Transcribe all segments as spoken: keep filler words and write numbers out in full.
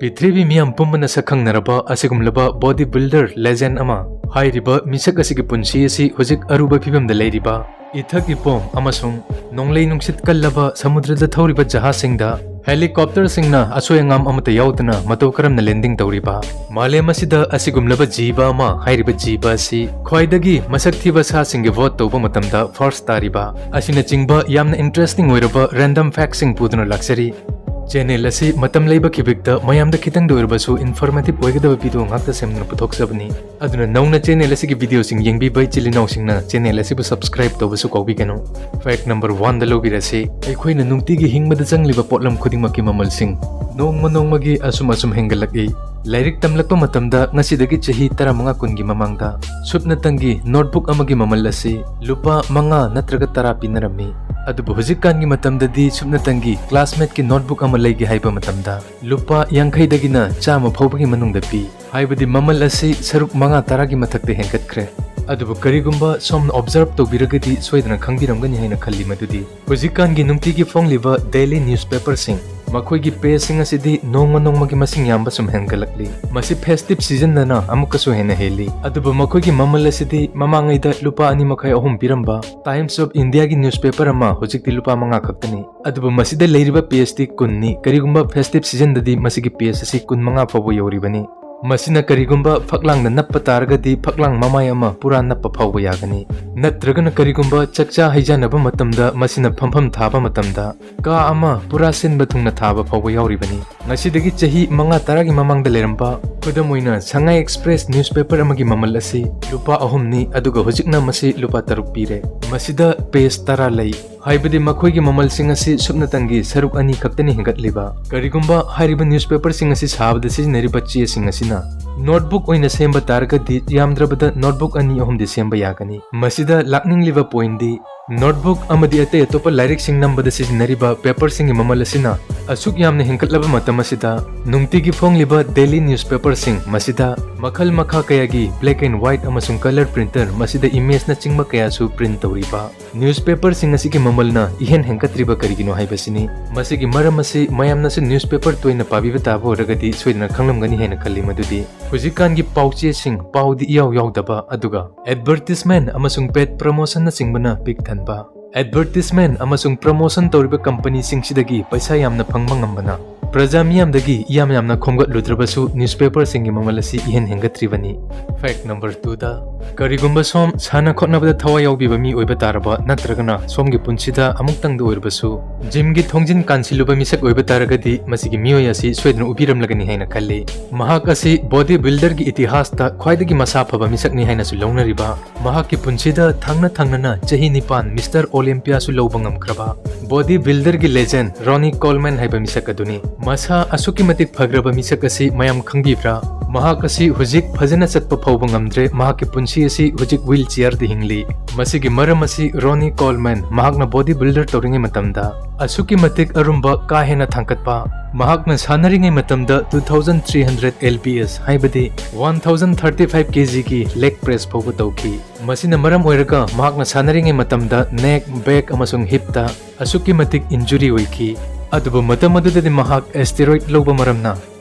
ꯄ꯭ꯔꯤꯊꯤꯕꯤ ꯃꯤꯌꯥꯝ ꯄꯨꯝꯕꯅ ꯁꯛ ꯈꯪꯅꯔꯕ ꯑꯁꯤꯒꯨꯝꯂꯕ body builder legend ꯑꯃ꯫ ꯍꯥꯏꯔꯤꯕ ꯃꯤꯁꯛ ꯑꯁꯤꯒꯤ ꯄꯨꯟꯁꯤ ꯑꯁꯤ ꯍꯧꯖꯤꯛ ꯑꯔꯨꯕ ꯐꯤꯕꯝꯗ ꯂꯩꯔꯤꯕ, ꯏꯊꯛ ꯏꯄꯣꯝ ꯑꯃꯁꯨꯡ ꯅꯣꯡꯂꯩ ꯅꯨꯡꯁꯤꯠ ꯀꯜꯂꯕ ꯁꯃꯨꯗ꯭ꯔꯗ ꯊꯧꯔꯤꯕ ꯖꯍꯥꯖꯁꯤꯡꯗ helicopterꯁꯤꯡꯅ ꯑꯁꯣꯏ ꯑꯉꯥꯝ ꯑꯃꯠꯇ ꯌꯥꯎꯗꯅ ꯃꯇꯧ ꯀꯔꯝꯅ landing ꯇꯧꯔꯤꯕ? ꯃꯥꯂꯦꯝ ꯑꯁꯤꯗ ꯑꯁꯤꯒꯨꯝꯂꯕ ꯖꯤꯕ ꯑꯃ, ꯍꯥꯏꯔꯤꯕ ꯖꯤꯕ ꯑꯁꯤ ꯈ꯭ꯋꯥꯏꯗꯒꯤ ꯃꯁꯛ ꯊꯤꯕ ꯁꯥꯁꯤꯡꯒꯤ vote ꯇꯧꯕ ꯃꯇꯝꯗ first ꯇꯥꯔꯤꯕ ꯑꯁꯤꯅꯆꯤꯡꯕ ꯌꯥꯝꯅ interesting ꯑꯣꯏꯔꯕ random factꯁꯤꯡ ꯄꯨꯗꯨꯅ ꯂꯥꯛꯆꯔꯤ꯫ Channel ꯑꯁꯤ ꯃꯇꯝ ꯂꯩꯕ ꯈꯤꯕꯤꯛꯇ ꯃꯌꯥꯝꯗ ꯈꯤꯇꯪꯗ ꯑꯣꯏꯔꯕꯁꯨ informative ꯑꯣꯏꯒꯗꯕ video ꯉꯥꯛꯇ ꯁꯦꯝꯗꯨꯅ ꯄꯨꯊꯣꯛꯆꯕꯅꯤ꯫ ꯑꯗꯨꯅ ꯅꯧꯅ channel ꯑꯁꯤꯒꯤ videoꯁꯤꯡ ꯌꯦꯡꯕꯤꯕ ꯏꯆꯤꯜ ꯏꯅꯥꯎꯁꯤꯡꯅ channel ꯑꯁꯤꯕꯨ subscribe ꯇꯧꯕꯁꯨ ꯀꯥꯎꯕꯤꯒꯅꯨ꯫ Fact number oneꯗ ꯂꯧꯕꯤꯔꯁꯤ꯫ ꯑꯩꯈꯣꯏꯅ ꯅꯨꯡꯇꯤꯒꯤ ꯍꯤꯡꯕꯗ ꯆꯪꯂꯤꯕ ꯄꯣꯠꯂꯝ ꯈꯨꯗꯤꯡꯃꯛꯀꯤ ꯃꯃꯜꯁꯤꯡ ꯅꯣꯡꯃ ꯅꯣꯡꯃꯒꯤ ꯑꯁꯨꯝ ꯑꯁꯨꯝ ꯍꯦꯟꯒꯠꯂꯛꯏ꯫ ꯂꯥꯏꯔꯤꯛ ꯇꯝꯂꯛꯄ ꯃꯇꯝꯗ ꯉꯁꯤꯗꯒꯤ ꯆꯍꯤ ꯇꯔꯥꯃꯉꯥ ꯀꯨꯟꯒꯤ ꯃꯃꯥꯡꯗ ꯁꯨꯞꯅꯇꯪꯒꯤ notebook ꯑꯃꯒꯤ ꯃꯃꯜ ꯑꯁꯤ ꯂꯨꯄꯥ ꯃꯉꯥ ꯅꯠꯇ꯭ꯔꯒ ꯇꯔꯥ ꯄꯤꯅꯔꯝꯃꯤ꯫ ꯑꯗꯨꯕꯨ ꯍꯧꯖꯤꯛꯀꯥꯟꯒꯤ ꯃꯇꯝꯗꯗꯤ ꯁꯨꯞꯅꯇꯪꯒꯤ classmateꯀꯤ notebook ꯑꯃ ꯂꯩꯒꯦ ꯍꯥꯏꯕ ꯃꯇꯝꯗ ꯂꯨꯄꯥ ꯌꯥꯡꯈꯩꯗꯒꯤꯅ ꯆꯥꯝꯃ ꯐꯥꯎꯕꯒꯤ ꯃꯅꯨꯡꯗ ꯄꯤ꯫ ꯍꯥꯏꯕꯗꯤ ꯃꯃꯜ ꯑꯁꯤ ꯁꯔꯨꯛ ꯃꯉꯥ ꯇꯔꯥꯒꯤ ꯃꯊꯛꯇ ꯍꯦꯟꯒꯠꯈ꯭ꯔꯦ꯫ ꯑꯗꯨꯕꯨ ꯀꯔꯤꯒꯨꯝꯕ ꯁꯣꯝꯅ observe ꯇꯧꯕꯤꯔꯒꯗꯤ ꯁꯣꯏꯗꯅ ꯈꯪꯕꯤꯔꯝꯒꯅꯤ ꯍꯥꯏꯅ ꯈꯜꯂꯤ ꯃꯗꯨꯗꯤ ꯍꯧꯖꯤꯛꯀꯥꯟꯒꯤ ꯅꯨꯡꯇꯤꯒꯤ ꯐꯣꯡꯂꯤꯕ daily newspaperꯁꯤꯡ, ꯃꯈꯣꯏꯒꯤ pageꯁꯤꯡ ꯑꯁꯤꯗꯤ ꯅꯣꯡꯃ ꯅꯣꯡꯃꯒꯤ ꯃꯁꯤꯡ ꯌꯥꯝꯕ ꯁꯨꯝ ꯍꯦꯟꯒꯠꯂꯛꯂꯤ꯫ ꯃꯁꯤ festive seasonꯗꯅ ꯑꯃꯨꯛꯀꯁꯨ ꯍꯦꯟꯅ ꯍꯦꯜꯂꯤ꯫ ꯑꯗꯨꯕꯨ ꯃꯈꯣꯏꯒꯤ ꯃꯃꯜ ꯑꯁꯤꯗꯤ ꯃꯃꯥꯡꯉꯩꯗ ꯂꯨꯄꯥ ꯑꯅꯤ ꯃꯈꯥꯏ ꯑꯍꯨꯝ ꯄꯤꯔꯝꯕ Times of Indiaꯒꯤ newspaper ꯑꯃ ꯍꯧꯖꯤꯛꯇꯤ ꯂꯨꯄꯥ ꯃꯉꯥ ꯈꯛꯇꯅꯤ꯫ ꯑꯗꯨꯕꯨ ꯃꯁꯤꯗ ꯂꯩꯔꯤꯕ pageꯇꯤ ꯀꯨꯟꯅꯤ꯫ ꯀꯔꯤꯒꯨꯝꯕ festive seasonꯗꯗꯤ ꯃꯁꯤꯒꯤ page ꯑꯁꯤ ꯀꯨꯟꯃꯉꯥ ꯐꯥꯎꯕ ꯌꯧꯔꯤꯕꯅꯤ꯫ ꯃꯁꯤꯅ ꯀꯔꯤꯒꯨꯝꯕ ꯐꯛꯂꯥꯡꯗ ꯅꯞꯄ ꯇꯥꯔꯒꯗꯤ ꯐꯛꯂꯥꯡ ꯃꯃꯥꯏ ꯑꯃ ꯄꯨꯔꯥ ꯅꯞꯄ ꯐꯥꯎꯕ ꯌꯥꯒꯅꯤ꯫ ꯅꯠꯇ꯭ꯔꯒꯅ ꯀꯔꯤꯒꯨꯝꯕ ꯆꯥꯛꯆꯥ ꯍꯩꯖꯥꯟꯅꯕ ꯃꯇꯝꯗ ꯃꯁꯤꯅ ꯐꯝꯐꯝ ꯊꯥꯕ ꯃꯇꯝꯗ ꯀꯥ ꯑꯃ ꯄꯨꯔꯥ ꯁꯤꯟꯕ ꯊꯨꯡꯅ ꯊꯥꯕ ꯐꯥꯎꯕ ꯌꯥꯎꯔꯤꯕꯅꯤ꯫ ꯉꯁꯤꯗꯒꯤ ꯆꯍꯤ ꯃꯉꯥ ꯇꯔꯥꯒꯤ ꯃꯃꯥꯡꯗ ꯂꯩꯔꯝꯕ, ꯈꯨꯗꯝ ꯑꯣꯏꯅ ꯁꯉꯥꯏ Express newspaper ꯑꯃꯒꯤ ꯃꯃꯜ ꯑꯁꯤ ꯂꯨꯄꯥ ꯑꯍꯨꯝꯅꯤ, ꯑꯗꯨꯒ ꯍꯧꯖꯤꯛꯅ ꯃꯁꯤ ꯂꯨꯄꯥ ꯇꯔꯨꯛ ꯄꯤꯔꯦ꯫ ꯃꯁꯤꯗ page ꯇꯔꯥ ꯂꯩ꯫ ꯍꯥꯏꯕꯗꯤ ꯃꯈꯣꯏꯒꯤ ꯃꯃꯜꯁꯤꯡ ꯑꯁꯤ ꯁꯨꯞꯅꯇꯪꯒꯤ ꯁꯔꯨꯛ ꯑꯅꯤ ꯈꯛꯇꯅꯤ ꯍꯦꯟꯒꯠꯂꯤꯕ꯫ ꯀꯔꯤꯒꯨꯝꯕ ꯍꯥꯏꯔꯤꯕ newspaperꯁꯤꯡ ꯑꯁꯤ ꯁꯥꯕꯗ ꯁꯤꯖꯤꯟꯅꯔꯤꯕ ꯆꯦꯁꯤꯡ ꯑꯁꯤꯅ Notebook ꯑꯣꯏꯅ ꯁꯦꯝꯕ ꯇꯥꯔꯒꯗꯤ ꯌꯥꯝꯗ꯭ꯔꯕꯗ notebook ꯑꯅꯤ ꯑꯍꯨꯝꯗꯤ ꯁꯦꯝꯕ ꯌꯥꯒꯅꯤ꯫ ꯃꯁꯤꯗ ꯂꯥꯛꯅꯤꯡꯂꯤꯕ pointꯗꯤ, notebook ꯑꯃꯗꯤ ꯑꯇꯩ ꯑꯇꯣꯞꯄ ꯂꯥꯏꯔꯤꯛꯁꯤꯡ ꯅꯝꯕꯗ ꯁꯤꯖꯤꯟꯅꯔꯤꯕ paperꯁꯤꯡꯒꯤ ꯃꯃꯜ ꯑꯁꯤꯅ ꯑꯁꯨꯛ ꯌꯥꯝꯅ ꯍꯦꯟꯒꯠꯂꯕ ꯃꯇꯝ ꯑꯁꯤꯗ, ꯅꯨꯡꯇꯤꯒꯤ ꯐꯣꯡꯂꯤꯕ daily newspaperꯁꯤꯡ, ꯃꯁꯤꯗ ꯃꯈꯜ ꯃꯈꯥ ꯀꯌꯥꯒꯤ black and white ꯑꯃꯁꯨꯡ colour printer, ꯃꯁꯤꯗ imageꯅꯆꯤꯡꯕ ꯀꯌꯥꯁꯨ print ꯇꯧꯔꯤꯕ newspaperꯁꯤꯡ ꯑꯁꯤꯒꯤ ꯃꯃꯜꯅ ꯏꯍꯦꯟ ꯍꯦꯟꯒꯠꯇ꯭ꯔꯤꯕ ꯀꯔꯤꯒꯤꯅꯣ ꯍꯥꯏꯕꯁꯤꯅꯤ꯫ ꯃꯁꯤꯒꯤ ꯃꯔꯝ ꯑꯁꯤ ꯃꯌꯥꯝꯅꯁꯨ newspaper ꯇꯣꯏꯅ ꯄꯥꯕꯤꯕ ꯇꯥꯕ ꯑꯣꯏꯔꯒꯗꯤ ꯁꯣꯏꯗꯅ ꯈꯪꯂꯝꯒꯅꯤ ꯍꯥꯏꯅ ꯈꯜꯂꯤ꯫ ꯃꯗꯨꯗꯤ ꯍꯧꯖꯤꯛꯀꯥꯟꯒꯤ ꯄꯥꯎꯆꯦꯁꯤꯡ, ꯄꯥꯎꯗꯤ ꯏꯌꯥꯎ ꯌꯥꯎꯗꯕ, ꯑꯗꯨꯒ advertisement ꯑꯃꯁꯨꯡ paid promotionꯅꯆꯤꯡꯕꯅ ꯄꯤꯛ ꯊꯟꯕ꯫ Advertisement ꯑꯃꯁꯨꯡ promotion ꯇꯧꯔꯤꯕ companyꯁꯤꯡꯁꯤꯗꯒꯤ ꯄꯩꯁꯥ ꯌꯥꯝꯅ ꯐꯪꯕ ꯉꯝꯕꯅ ꯄ꯭ꯔꯖꯥ ꯃꯤꯌꯥꯝꯗꯒꯤ ꯏꯌꯥꯝ ꯌꯥꯝꯅ ꯈꯣꯝꯒꯠꯂꯨꯗ꯭ꯔꯕꯁꯨ newspaperꯁꯤꯡꯒꯤ ꯃꯃꯜ ꯑꯁꯤ ꯏꯍꯦꯟ ꯍꯦꯟꯒꯠꯇ꯭ꯔꯤꯕꯅꯤ꯫ Fact number twoꯗ, ꯀꯔꯤꯒꯨꯝꯕ ꯁꯣꯝ ꯁꯥꯟꯅ ꯈꯣꯠꯅꯕꯗ ꯊꯋꯥꯏ ꯌꯥꯎꯕꯤꯕ ꯃꯤ ꯑꯣꯏꯕ ꯇꯥꯔꯕ ꯅꯠꯇ꯭ꯔꯒꯅ ꯁꯣꯝꯒꯤ ꯄꯨꯟꯁꯤꯗ ꯑꯃꯨꯛꯇꯪꯗ ꯑꯣꯏꯔꯕꯁꯨ gymꯒꯤ ꯊꯣꯡꯖꯤꯟ ꯀꯥꯟꯁꯤꯜꯂꯨꯕ ꯃꯤꯁꯛ ꯑꯣꯏꯕ ꯇꯥꯔꯒꯗꯤ ꯃꯁꯤꯒꯤ ꯃꯤꯑꯣꯏ ꯑꯁꯤ ꯁꯣꯏꯗꯅ ꯎꯕꯤꯔꯝꯂꯒꯅꯤ ꯍꯥꯏꯅ ꯈꯜꯂꯤ꯫ ꯃꯍꯥꯛ ꯑꯁꯤ bodybuilderꯒꯤ ꯏꯇꯤꯍꯥꯁꯇ ꯈ꯭ꯋꯥꯏꯗꯒꯤ ꯃꯁꯥ ꯐꯕ ꯃꯤꯁꯛꯅꯤ ꯍꯥꯏꯅꯁꯨ ꯂꯧꯅꯔꯤꯕ, ꯃꯍꯥꯛꯀꯤ ꯄꯨꯟꯁꯤꯗ ꯊꯪꯅ ꯊꯪꯅꯅ ꯆꯍꯤ ꯅꯤꯄꯥꯟ Mister Olympiaꯁꯨ ꯂꯧꯕ ꯉꯝꯈ꯭ꯔꯕ bodybuilderꯒꯤ legend Ronnie Coleman ꯍꯥꯏꯕ ꯃꯤꯁꯛ ꯑꯗꯨꯅꯤ꯫ ꯃꯁꯥ ꯑꯁꯨꯛꯀꯤ ꯃꯇꯤꯛ ꯐꯈ꯭ꯔꯕ ꯃꯤꯁꯛ ꯑꯁꯤ ꯃꯌꯥꯝ ꯈꯪꯕꯤꯕ꯭ꯔꯥ? ꯃꯍꯥꯛ ꯑꯁꯤ ꯍꯧꯖꯤꯛ ꯐꯖꯅ ꯆꯠꯄ ꯐꯥꯎꯕ ꯉꯝꯗ꯭ꯔꯦ꯫ ꯃꯍꯥꯛꯀꯤ ꯄꯨꯟꯁꯤ ꯑꯁꯤ ꯍꯧꯖꯤꯛ wheelchairꯗ ꯍꯤꯡꯂꯤ꯫ ꯃꯁꯤꯒꯤ ꯃꯔꯝ ꯑꯁꯤ Ronnie Coleman ꯃꯍꯥꯛꯅ bodybuilder ꯇꯧꯔꯤꯉꯩ ꯃꯇꯝꯗ ꯑꯁꯨꯛꯀꯤ ꯃꯇꯤꯛ ꯑꯔꯨꯝꯕ ꯀꯥ ꯍꯦꯟꯅ ꯊꯥꯡꯒꯠꯄ, ꯃꯍꯥꯛꯅ ꯁꯥꯟꯅꯔꯤꯉꯩ ꯃꯇꯝꯗ two thousand three hundred L B S, ꯍꯥꯏꯕꯗꯤ one thousand thirty-five kgꯒꯤ leg press ꯐꯥꯎꯕ ꯇꯧꯈꯤ꯫ ꯃꯁꯤꯅ ꯃꯔꯝ ꯑꯣꯏꯔꯒ ꯃꯍꯥꯛꯅ ꯁꯥꯟꯅꯔꯤꯉꯩ ꯃꯇꯝꯗ neck, back ꯑꯃꯁꯨꯡ hipꯇ ꯑꯁꯨꯛꯀꯤ ꯃꯇꯤꯛ injury ꯑꯣꯏꯈꯤ꯫ ꯑꯗꯨꯕꯨ ꯃꯇꯝ ꯑꯗꯨꯗꯗꯤ ꯃꯍꯥꯛ steroid ꯂꯧꯕ ꯃꯔꯝꯅ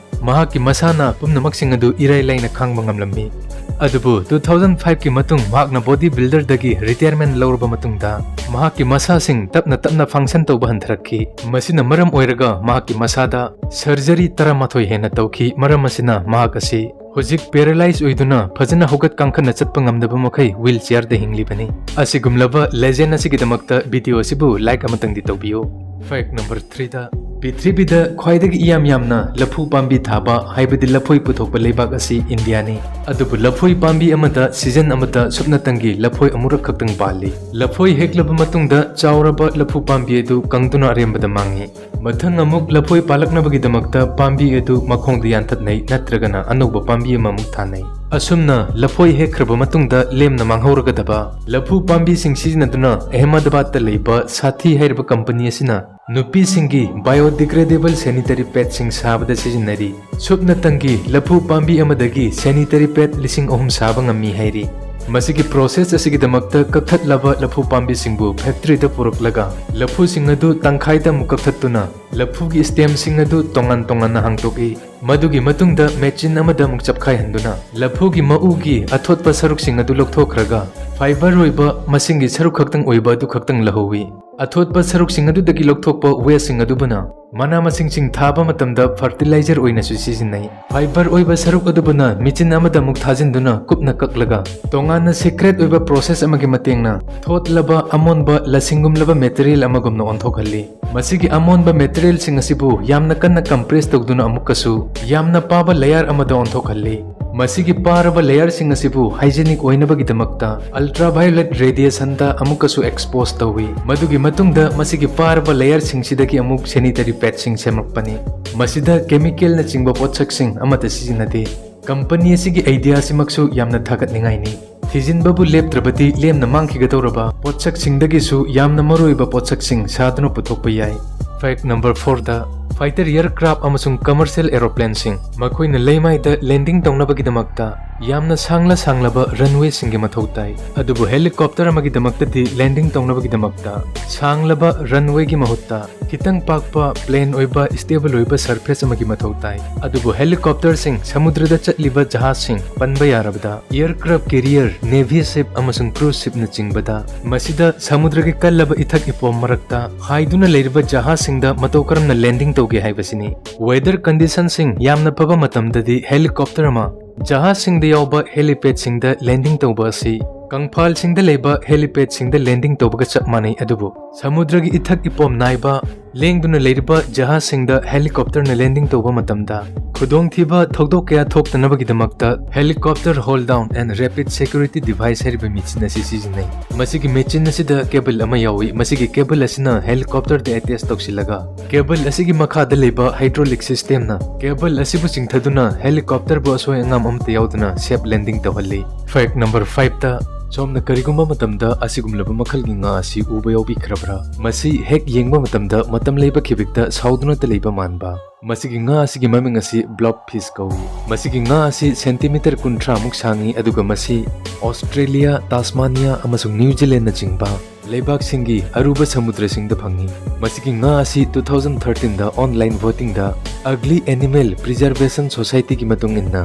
ꯃꯍꯥꯛꯀꯤ ꯃꯁꯥꯟꯅ ꯄꯨꯝꯅꯃꯛꯁꯤꯡ ꯑꯗꯨ ꯏꯔꯥꯏ ꯂꯥꯏꯅ ꯈꯥꯡꯕ ꯉꯝꯂꯝꯃꯤ꯫ ꯑꯗꯨꯕꯨ two thousand fiveꯀꯤ ꯃꯇꯨꯡ ꯃꯍꯥꯛꯅ bodybuilderꯗꯒꯤ retirement ꯂꯧꯔꯕ ꯃꯇꯨꯡꯗ ꯃꯍꯥꯛꯀꯤ ꯃꯁꯥꯁꯤꯡ ꯇꯞꯅ ꯇꯞꯅ function ꯇꯧꯕ ꯍꯟꯊꯔꯛꯈꯤ꯫ ꯃꯁꯤꯅ ꯃꯔꯝ ꯑꯣꯏꯔꯒ ꯃꯍꯥꯛꯀꯤ ꯃꯁꯥꯗ surgery ꯇꯔꯥꯃꯥꯊꯣꯏ ꯍꯦꯟꯅ ꯇꯧꯈꯤ꯫ ꯃꯔꯝ ꯑꯁꯤꯅ ꯃꯍꯥꯛ ꯑꯁꯤ ꯍꯧꯖꯤꯛ paralyze ꯑꯣꯏꯗꯨꯅ ꯐꯖꯅ ꯍꯧꯒꯠ ꯀꯥꯡꯈꯠꯅ ꯆꯠꯄ ꯉꯝꯗꯕ ꯃꯈꯩ wheelchairꯗ ꯍꯤꯡꯂꯤꯕꯅꯤ꯫ ꯑꯁꯤꯒꯨꯝꯂꯕ legend ꯑꯁꯤꯒꯤꯗꯃꯛꯇ video ꯑꯁꯤꯕꯨ like ꯑꯃꯇꯪꯗꯤ ꯇꯧꯕꯤꯌꯨ꯫ Fact number threeꯗ, ꯄ꯭ꯔꯤꯊꯤꯕꯤꯗ ꯈ꯭ꯋꯥꯏꯗꯒꯤ ꯏꯌꯥꯝ ꯌꯥꯝꯅ ꯂꯐꯨ ꯄꯥꯝꯕꯤ ꯊꯥꯕ, ꯍꯥꯏꯕꯗꯤ ꯂꯐꯣꯏ ꯄꯨꯊꯣꯛꯄ ꯂꯩꯕꯥꯛ ꯑꯁꯤ ꯏꯟꯗꯤꯌꯥꯅꯤ꯫ ꯑꯗꯨꯕꯨ ꯂꯐꯣꯏ ꯄꯥꯝꯕꯤ ꯑꯃꯗ ꯁꯤꯖꯟ ꯑꯃꯗ ꯁꯨꯞꯅꯇꯪꯒꯤ ꯂꯐꯣꯏ ꯑꯃꯨꯔꯛ ꯈꯛꯇꯪ ꯄꯥꯜꯂꯤ꯫ ꯂꯐꯣꯏ ꯍꯦꯛꯂꯕ ꯃꯇꯨꯡꯗ ꯆꯥꯎꯔꯕ ꯂꯐꯨ ꯄꯥꯝꯕꯤ ꯑꯗꯨ ꯀꯪꯗꯨꯅ ꯑꯔꯦꯝꯕꯗ ꯃꯥꯡꯏ꯫ ꯃꯊꯪ ꯑꯃꯨꯛ ꯂꯐꯣꯏ ꯄꯥꯜꯂꯛꯅꯕꯒꯤꯗꯃꯛꯇ ꯄꯥꯝꯕꯤ ꯑꯗꯨ ꯃꯈꯣꯡꯗ ꯌꯥꯟꯊꯠꯅꯩ, ꯅꯠꯇ꯭ꯔꯒꯅ ꯑꯅꯧꯕ ꯄꯥꯝꯕꯤ ꯑꯃꯃꯨꯛ ꯊꯥꯅꯩ꯫ ꯑꯁꯨꯝꯅ ꯂꯐꯣꯏ ꯍꯦꯛꯈ꯭ꯔꯕ ꯃꯇꯨꯡꯗ ꯂꯦꯝꯅ ꯃꯥꯡꯍꯧꯔꯒꯗꯕ ꯂꯐꯨ ꯄꯥꯝꯕꯤꯁꯤꯡ ꯁꯤꯖꯤꯟꯅꯗꯨꯅ ꯑꯍꯃꯗꯕꯥꯗꯇ ꯂꯩꯕ ꯁꯥꯊꯤ ꯍꯥꯏꯔꯤꯕ ꯀꯝꯄꯅꯤ ꯑꯁꯤꯅ ꯅꯨꯄꯤꯁꯤꯡꯒꯤ biodegradable sanitary padꯁꯤꯡ ꯁꯥꯕꯗ ꯁꯤꯖꯤꯟꯅꯔꯤ꯫ ꯁꯨꯞꯅꯇꯪꯒꯤ ꯂꯐꯨ ꯄꯥꯝꯕꯤ ꯑꯃꯗꯒꯤ sanitary pad ꯂꯤꯁꯤꯡ ꯑꯍꯨꯝ ꯁꯥꯕ ꯉꯝꯃꯤ ꯍꯥꯏꯔꯤ꯫ ꯃꯁꯤꯒꯤ ꯄ꯭ꯔꯣꯁꯦꯁ ꯑꯁꯤꯒꯤꯗꯃꯛꯇ ꯀꯛꯊꯠꯂꯕ ꯂꯐꯨ ꯄꯥꯝꯕꯤꯁꯤꯡꯕꯨ ꯐꯦꯛꯇꯔꯤꯗ ꯄꯨꯔꯛꯂꯒ ꯂꯐꯨꯁꯤꯡ ꯑꯗꯨ ꯇꯪꯈꯥꯏꯗ ꯑꯃꯨꯛ ꯀꯛꯊꯠꯇꯨꯅ ꯂꯐꯨꯒꯤ ꯁ꯭ꯇꯦꯝꯁꯤꯡ ꯑꯗꯨ ꯇꯣꯉꯥꯟ ꯇꯣꯉꯥꯟꯅ ꯍꯥꯡꯗꯣꯛꯏ꯫ ꯃꯗꯨꯒꯤ ꯃꯇꯨꯡꯗ ꯃꯦꯆꯤꯟ ꯑꯃꯗ ꯑꯃꯨꯛ ꯆꯞꯈꯥꯏꯍꯟꯗꯨꯅ ꯂꯐꯨꯒꯤ ꯃꯎꯒꯤ ꯑꯊꯣꯠꯄ ꯁꯔꯨꯛꯁꯤꯡ ꯑꯗꯨ ꯂꯧꯊꯣꯛꯈ꯭ꯔꯒ ꯐꯥꯏꯕꯔ ꯑꯣꯏꯕ ꯃꯁꯤꯡꯒꯤ ꯁꯔꯨꯛ ꯈꯛꯇꯪ ꯑꯣꯏꯕ ꯑꯗꯨ ꯈꯛꯇꯪ ꯂꯧꯍꯧꯏ꯫ ꯑꯊꯣꯠꯄ ꯁꯔꯨꯛꯁꯤꯡ ꯑꯗꯨꯗꯒꯤ ꯂꯧꯊꯣꯛꯄ ꯋꯦꯁꯁꯤꯡ ꯑꯗꯨꯕꯨꯅ ꯃꯅꯥ ꯃꯁꯤꯡꯁꯤꯡ ꯊꯥꯕ ꯃꯇꯝꯗ ꯐꯔꯇꯤꯂꯥꯏꯖꯔ ꯑꯣꯏꯅꯁꯨ ꯁꯤꯖꯤꯟꯅꯩ꯫ ꯐꯥꯏꯕꯔ ꯑꯣꯏꯕ ꯁꯔꯨꯛ ꯑꯗꯨꯕꯨꯅ ꯃꯦꯆꯤꯟ ꯑꯃꯗ ꯑꯃꯨꯛ ꯊꯥꯖꯤꯟꯗꯨꯅ ꯀꯨꯞꯅ ꯀꯛꯂꯒ ꯇꯣꯉꯥꯟꯅ ꯁꯤꯀ꯭ꯔꯦꯠ ꯑꯣꯏꯕ ꯄ꯭ꯔꯣꯁꯦꯁ ꯑꯃꯒꯤ ꯃꯇꯦꯡꯅ ꯊꯣꯠꯂꯕ ꯑꯃꯣꯟꯕ ꯂꯁꯤꯡꯒꯨꯝꯂꯕ ꯃꯦꯇꯔꯤꯌꯦꯜ ꯑꯃꯒꯨꯝꯅ ꯑꯣꯟꯊꯣꯛꯍꯜꯂꯤ꯫ ꯃꯁꯤꯒꯤ ꯑꯃꯣꯟꯕ ꯃꯦꯇꯔꯤꯌꯦꯜꯁꯤꯡ ꯑꯁꯤꯕꯨ ꯌꯥꯝꯅ ꯀꯟꯅ ꯀꯝꯄ꯭ꯔꯦꯁ ꯇꯧꯗꯨꯅ ꯑꯃꯨꯛꯀꯁꯨ ꯌꯥꯝꯅ ꯄꯥꯕ ꯂꯦꯌꯔ ꯑꯃꯗ ꯑꯣꯟꯊꯣꯛꯍꯜꯂꯤ꯫ ꯃꯁꯤꯒꯤ ꯄꯥꯔꯕ ꯂꯦꯌꯔꯁꯤꯡ ꯑꯁꯤꯕꯨ ꯍꯥꯏꯖꯤꯅꯤꯛ ꯑꯣꯏꯅꯕꯒꯤꯗꯃꯛꯇ ꯑꯜꯇ꯭ꯔꯥꯚꯥꯏꯑꯣꯂꯦꯠ ꯔꯦꯗꯤꯌꯦꯁꯟꯗ ꯑꯃꯨꯛꯀꯁꯨ ꯑꯦꯛꯁꯄꯣꯖ ꯇꯧꯏ꯫ ꯃꯗꯨꯒꯤ ꯃꯇꯨꯡꯗ ꯃꯁꯤꯒꯤ ꯄꯥꯔꯕ ꯂꯦꯌꯔꯁꯤꯡꯁꯤꯗꯒꯤ ꯑꯃꯨꯛ ꯁꯦꯅꯤꯇꯔꯤ ꯄꯦꯗꯁꯤꯡ ꯁꯦꯝꯂꯛꯄꯅꯤ꯫ ꯃꯁꯤꯗ ꯀꯦꯃꯤꯀꯦꯜꯅꯆꯤꯡꯕ ꯄꯣꯠꯁꯛꯁꯤꯡ ꯑꯃꯠꯇ ꯁꯤꯖꯤꯟꯅꯗꯦ꯫ ꯀꯝꯄꯅꯤ ꯑꯁꯤꯒꯤ ꯑꯥꯏꯗꯤꯌꯥ ꯑꯁꯤꯃꯛꯁꯨ ꯌꯥꯝꯅ ꯊꯥꯒꯠꯅꯤꯡꯉꯥꯏꯅꯤ꯫ ꯊꯤꯖꯤꯟꯕꯕꯨ ꯂꯦꯞꯇ꯭ꯔꯕꯗꯤ ꯂꯦꯝꯅ ꯃꯥꯡꯈꯤꯒꯗꯧꯔꯕ ꯄꯣꯠꯁꯛꯁꯤꯡꯗꯒꯤꯁꯨ ꯌꯥꯝꯅ ꯃꯔꯨꯑꯣꯏꯕ ꯄꯣꯠꯁꯛꯁꯤꯡ ꯁꯥꯗꯨꯅ ꯄꯨꯊꯣꯛꯄ ꯌꯥꯏ꯫ ꯐꯦꯛ ꯅꯝꯕꯔ ꯐꯣꯔꯗ, ꯐꯥꯏꯇꯔ ꯑꯦꯌꯔꯀ꯭ꯔꯥꯐ ꯑꯃꯁꯨꯡ ꯀꯃꯔꯁꯤꯌꯦꯜ ꯑꯦꯔꯣꯄ꯭ꯂꯦꯟꯁꯤꯡ, ꯃꯈꯣꯏꯅ ꯂꯩꯃꯥꯏꯗ ꯂꯦꯟꯗꯤꯡ ꯇꯧꯅꯕꯒꯤꯗꯃꯛꯇ ꯌꯥꯝꯅ ꯁꯥꯡꯂ ꯁꯥꯡꯂꯕ ꯔꯟꯋꯦꯁꯤꯡꯒꯤ ꯃꯊꯧ ꯇꯥꯏ꯫ ꯑꯗꯨꯕꯨ ꯍꯦꯂꯤꯀꯣꯞꯇꯔ ꯑꯃꯒꯤꯗꯃꯛꯇꯗꯤ ꯂꯦꯟꯗꯤꯡ ꯇꯧꯅꯕꯒꯤꯗꯃꯛꯇ ꯁꯥꯡꯂꯕ ꯔꯟꯋꯦꯒꯤ ꯃꯍꯨꯠꯇ ꯈꯤꯇꯪ ꯄꯥꯛꯄ ꯄ꯭ꯂꯦꯟ ꯑꯣꯏꯕ ꯁ꯭ꯇꯦꯕꯜ ꯑꯣꯏꯕ ꯁꯔꯐꯦꯁ ꯑꯃꯒꯤ ꯃꯊꯧ ꯇꯥꯏ꯫ ꯑꯗꯨꯕꯨ ꯍꯦꯂꯤꯀꯣꯞꯇꯔꯁꯤꯡ, ꯁꯃꯨꯗ꯭ꯔꯗ ꯆꯠꯂꯤꯕ ꯖꯍꯥꯖꯁꯤꯡ, ꯄꯟꯕ ꯌꯥꯔꯕꯗ ꯑꯦꯌꯔꯀ꯭ꯔꯥꯐ ꯀꯦꯔꯤꯌꯔ, ꯅꯦꯚꯤ ꯁꯤꯞ ꯑꯃꯁꯨꯡ ꯀ꯭ꯔꯨꯖ ꯁꯤꯞꯅꯆꯤꯡꯕꯗ, ꯃꯁꯤꯗ ꯁꯃꯨꯗ꯭ꯔꯒꯤ ꯀꯜꯂꯕ ꯏꯊꯛ ꯏꯄꯣꯝ ꯃꯔꯛꯇ ꯍꯥꯏꯗꯨꯅ ꯂꯩꯔꯤꯕ ꯖꯍꯥꯖꯁꯤꯡꯗ ꯃꯇꯧ ꯀꯔꯝꯅ ꯂꯦꯟꯗꯤꯡ ꯇꯧꯒꯦ ꯍꯥꯏꯕꯁꯤꯅꯤ꯫ ꯋꯦꯗꯔ ꯀꯟꯗꯤꯁꯟꯁꯤꯡ ꯌꯥꯝꯅ ꯐꯕ ꯃꯇꯝꯗꯗꯤ ꯍꯦꯂꯤꯀꯣꯞꯇꯔ ꯑꯃ ꯖꯍꯥꯖꯁꯤꯡꯗ ꯌꯥꯎꯕ ꯍꯦꯂꯤꯄꯦꯗꯁꯤꯡꯗ ꯂꯦꯟꯗꯤꯡ ꯇꯧꯕ ꯑꯁꯤ ꯀꯪꯐꯥꯜꯁꯤꯡꯗ ꯂꯩꯕ ꯍꯦꯂꯤꯄꯦꯗꯁꯤꯡꯗ ꯂꯦꯟꯗꯤꯡ ꯇꯧꯕꯒ ꯆꯞ ꯃꯥꯟꯅꯩ, ꯑꯗꯨꯕꯨ ꯁꯃꯨꯗ꯭ꯔꯒꯤ ꯏꯊꯛ ꯏꯄꯣꯝ ꯅꯥꯏꯕ ꯂꯦꯡꯗꯨꯅ ꯂꯩꯔꯤꯕ ꯖꯍꯥꯖꯁꯤꯡꯗ ꯍꯦꯂꯤꯀꯣꯞꯇꯔꯅ ꯂꯦꯟꯗꯤꯡ ꯇꯧꯕ ꯃꯇꯝꯗ ꯈꯨꯗꯣꯡꯊꯤꯕ ꯊꯧꯗꯣꯛ ꯀꯌꯥ ꯊꯣꯛꯇꯅꯕꯒꯤꯗꯃꯛꯇ Helicopter Hold Down and Rapid Security Device ꯍꯥꯏꯔꯤꯕ ꯃꯦꯆꯤꯟ ꯑꯁꯤ ꯁꯤꯖꯤꯟꯅꯩ꯫ ꯃꯁꯤꯒꯤ ꯃꯦꯆꯤꯟ ꯑꯁꯤꯗ ꯀꯦꯕꯜ ꯑꯃ ꯌꯥꯎꯏ꯫ ꯃꯁꯤꯒꯤ ꯀꯦꯕꯜ ꯑꯁꯤꯅ ꯍꯦꯂꯤꯀꯣꯞꯇꯔꯗ ꯑꯦꯇꯦꯆ ꯇꯧꯁꯤꯜꯂꯒ ꯀꯦꯕꯜ ꯑꯁꯤꯒꯤ ꯃꯈꯥꯗ ꯂꯩꯕ ꯍꯥꯏꯗ꯭ꯔꯣꯂꯤꯛ ꯁꯤꯁꯇꯦꯝꯅ ꯀꯦꯕꯜ ꯑꯁꯤꯕꯨ ꯆꯤꯡꯊꯗꯨꯅ ꯍꯦꯂꯤꯀꯣꯞꯇꯔꯕꯨ ꯑꯁꯣꯏ ꯑꯉꯥꯝ ꯑꯃꯠꯇ ꯌꯥꯎꯗꯅ ꯁꯦꯐ ꯂꯦꯟꯗꯤꯡ ꯇꯧꯍꯜꯂꯤ꯫ ꯐꯦꯛ ꯅꯝꯕꯔ ꯐꯥꯏꯚꯇ, ꯁꯣꯝꯅ ꯀꯔꯤꯒꯨꯝꯕ ꯃꯇꯝꯗ ꯑꯁꯤꯒꯨꯝꯂꯕ ꯃꯈꯜꯒꯤ ꯉꯥ ꯑꯁꯤ ꯎꯕ ꯌꯥꯎꯕꯤꯈ꯭ꯔꯕ꯭ꯔꯥ? ꯃꯁꯤ ꯍꯦꯛ ꯌꯦꯡꯕ ꯃꯇꯝꯗ ꯃꯇꯝ ꯂꯩꯕ ꯈꯤꯕꯤꯛꯇ ꯁꯥꯎꯗꯨꯅꯇ ꯂꯩꯕ ꯃꯥꯟꯕ꯫ ꯃꯁꯤꯒꯤ ꯉꯥ ꯑꯁꯤꯒꯤ ꯃꯃꯤꯡ ꯑꯁꯤ ꯕ꯭ꯂꯣꯞ ꯐꯤꯁ ꯀꯧꯏ꯫ ꯃꯁꯤꯒꯤ ꯉꯥ ꯑꯁꯤ ꯁꯦꯟꯇꯤꯃꯤꯇꯔ ꯀꯨꯟꯊ꯭ꯔꯥ ꯃꯨꯛ ꯁꯥꯡꯏ, ꯑꯗꯨꯒ ꯃꯁꯤ ꯑꯣꯁꯇ꯭ꯔꯦꯂꯤꯌꯥ, ꯇꯥꯁꯃꯥꯅꯤꯌꯥ ꯑꯃꯁꯨꯡ ꯅ꯭ꯌꯨ ꯖꯤꯂꯦꯟꯅꯆꯤꯡꯕ ꯂꯩꯕꯥꯛꯁꯤꯡꯒꯤ ꯑꯔꯨꯕ ꯁꯃꯨꯗ꯭ꯔꯁꯤꯡꯗ ꯐꯪꯏ꯫ ꯃꯁꯤꯒꯤ ꯉꯥ ꯑꯁꯤ two thousand thirteenꯗ online votingꯗ Ugly Animal Preservation Societyꯒꯤ ꯃꯇꯨꯡ ꯏꯟꯅ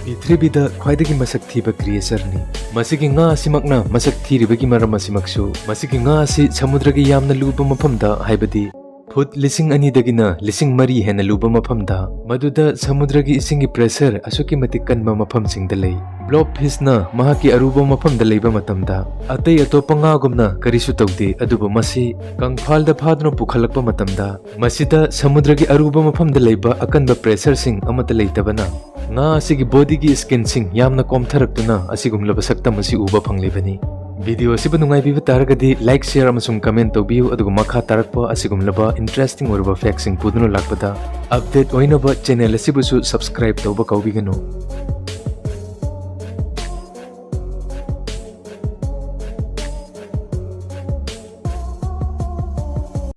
ꯄ꯭ꯔꯤꯊꯤꯕꯤꯗ ꯈ꯭ꯋꯥꯏꯗꯒꯤ ꯃꯁꯛ ꯊꯤꯕ creatureꯅꯤ꯫ ꯃꯁꯤꯒꯤ ꯉꯥ ꯑꯁꯤꯃꯛꯅ ꯃꯁꯛ ꯊꯤꯔꯤꯕꯒꯤ ꯃꯔꯝ ꯑꯁꯤꯃꯛꯁꯨ, ꯃꯁꯤꯒꯤ ꯉꯥ ꯑꯁꯤ ꯁꯃꯨꯗ꯭ꯔꯒꯤ ꯌꯥꯝꯅ ꯂꯨꯕ ꯃꯐꯝꯗ, ꯍꯥꯏꯕꯗꯤ ꯐꯨꯠ ꯂꯤꯁꯤꯡ ꯑꯅꯤꯗꯒꯤꯅ ꯂꯤꯁꯤꯡ ꯃꯔꯤ ꯍꯦꯟꯅ ꯂꯨꯕ ꯃꯐꯝꯗ, ꯃꯗꯨꯗ ꯁꯃꯨꯗ꯭ꯔꯒꯤ ꯏꯁꯤꯡꯒꯤ pressure ꯑꯁꯨꯛꯀꯤ ꯃꯇꯤꯛ ꯀꯟꯕ ꯃꯐꯝꯁꯤꯡꯗ ꯂꯩ꯫ ꯕ꯭ꯂꯣꯞ ꯐꯤꯁꯅ ꯃꯍꯥꯛꯀꯤ ꯑꯔꯨꯕ ꯃꯐꯝꯗ ꯂꯩꯕ ꯃꯇꯝꯗ ꯑꯇꯩ ꯑꯇꯣꯞꯄ ꯉꯥꯒꯨꯝꯅ ꯀꯔꯤꯁꯨ ꯇꯧꯗꯦ, ꯑꯗꯨꯕꯨ ꯃꯁꯤ ꯀꯪꯐꯥꯜꯗ ꯐꯥꯗꯨꯅ ꯄꯨꯈꯠꯂꯛꯄ ꯃꯇꯝꯗ, ꯃꯁꯤꯗ ꯁꯃꯨꯗ꯭ꯔꯒꯤ ꯑꯔꯨꯕ ꯃꯐꯝꯗ ꯂꯩꯕ ꯑꯀꯟꯕ pressureꯁꯤꯡ ꯑꯃꯠꯇ ꯂꯩꯇꯕꯅ ꯉꯥ ꯑꯁꯤꯒꯤ bodyꯒꯤ skinꯁꯤꯡ ꯌꯥꯝꯅ ꯀꯣꯝꯊꯔꯛꯇꯨꯅ ꯑꯁꯤꯒꯨꯝꯂꯕ ꯁꯛꯇꯝ ꯑꯁꯤ ꯎꯕ ꯐꯪꯂꯤꯕꯅꯤ꯫ Video ꯑꯁꯤꯕꯨ ꯅꯨꯡꯉꯥꯏꯕꯤꯕ ꯇꯥꯔꯒꯗꯤ like, share ꯑꯃꯁꯨꯡ comment ꯇꯧꯕꯤꯌꯨ, ꯑꯗꯨꯒ ꯃꯈꯥ ꯇꯥꯔꯛꯄ ꯑꯁꯤꯒꯨꯝꯂꯕ interesting ꯑꯣꯏꯔꯕ factꯁꯤꯡ ꯄꯨꯗꯨꯅ ꯂꯥꯛꯄꯗ update ꯑꯣꯏꯅꯕ channel ꯑꯁꯤꯕꯨꯁꯨ subscribe ꯇꯧꯕ ꯀꯥꯎꯕꯤꯒꯅꯨ꯫